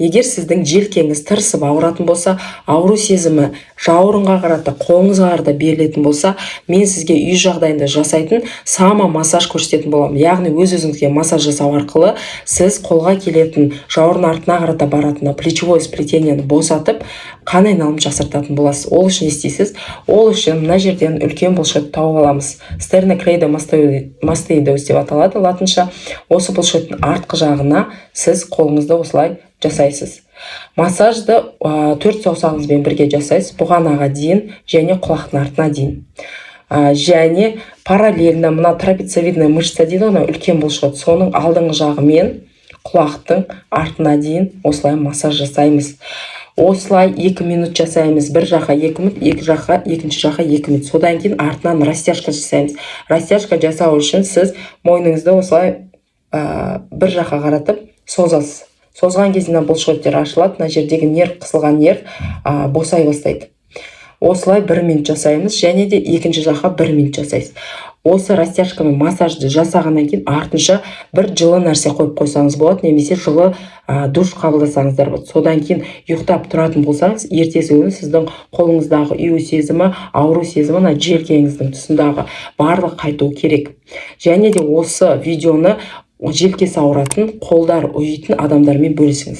Егер сіздің желкеңіз тырысып ауыратын болса, ауру сезімі жауырынға қарата, қолыңызға қарата берілетін болса, мен сізге үй жағдайында жасайтын самомассаж көрсететін боламын. Яғни өз өзіңізге массаж жасау арқылы сіз қолға келетін, жауырын артына қарата баратын плечевое сплетение ні босатып, қан айналымын жақсартатын боласыз. Ол үшін не істейсіз? Ол үшін мына жерден үлкен бұлшықет тауып аламыз, стерноклеидомастоидеус деп аталады латынша. Осы бұлшықеттің артқы жағына сіз қолыңызды осылай жасайсыз. Массажды төрт саусағыңызбен бірге жасайсыз, бұғанаға дейін және құлақтың артына дейін. Және параллельно мына трапециевидная мышца дейді ғой, мына үлкен бұлшықет, соның алдыңғы жағымен құлақтың артына дейін осылай массаж жасаймыз. Осылай 2 минут жасаймыз: бір жаққа 2 минут, екі жаққа, екінші жаққа 2 минут. Содан кейін артынан растяжка жасаймыз. Растяжка жасау үшін сіз мойныңызды осылай бір жаққа қаратып созасыз. Созған кезде мына бұлшықеттер ашылады, мына жердегі нерв, қысылған нерв босай бастайды. Осылай 1 минут жасаймыз және де екінші жаққа 1 минут жасайсыз. Осы растяжка мен массажды жасағаннан кейін артынша бір жылы нәрсе қойып қойсаңыз болады немесе жылы душ қабылдасаңыздар болады. Содан кейін ұйықтап тұратын болсаңыз, ертесі күні сіздің қолыңыздағы ұю сезімі, ауру сезімі, мына желкеңіздің тұсындағы барлығы қайтуы керек. Және де осы видеоны желкесі ауыратын, қолдары ұйитын адамдармен бөлісіңіз.